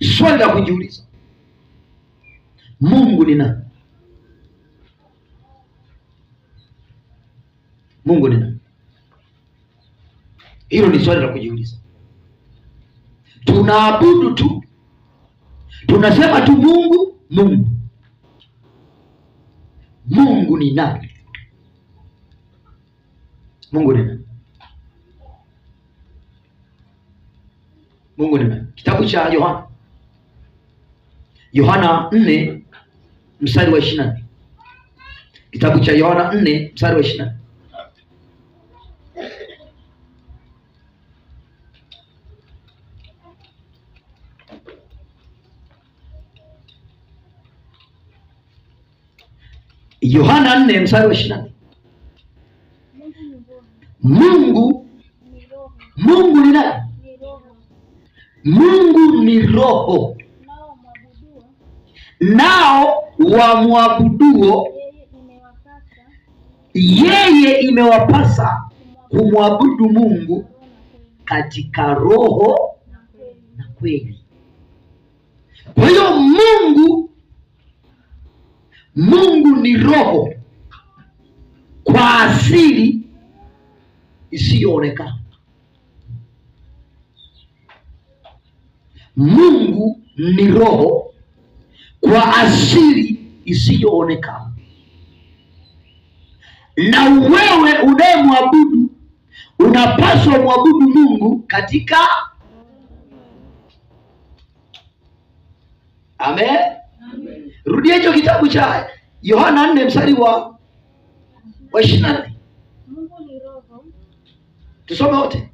Swali la kujiuliza, Mungu ni nani? Mungu ni nani? Hilo ni swali la kujiuliza. Tunaabudu tu, tunasema tu Mungu, Mungu. Mungu ni nani? Mungu ni nani? Mungu ni nani? Kitabu cha Yohana, Yohana 4 mstari wa 24. Kitabu cha Yohana 4 mstari wa 24. Yohana 4 mstari wa 24. Mungu Mungu ni nani? Mungu ni roho, nao wamwabuduo yeye imewapasa kumwabudu Mungu katika roho na kweli. Kwa hiyo Mungu ni roho kwa asili isiyoonekana. Mungu ni roho kwa asili isiyoonekana, na wewe unayemwabudu unapaswa mwabudu Mungu katika Amen. Amen. Rudia hicho kitabu cha Yohana 4 mstari wa 24. Tusome wote.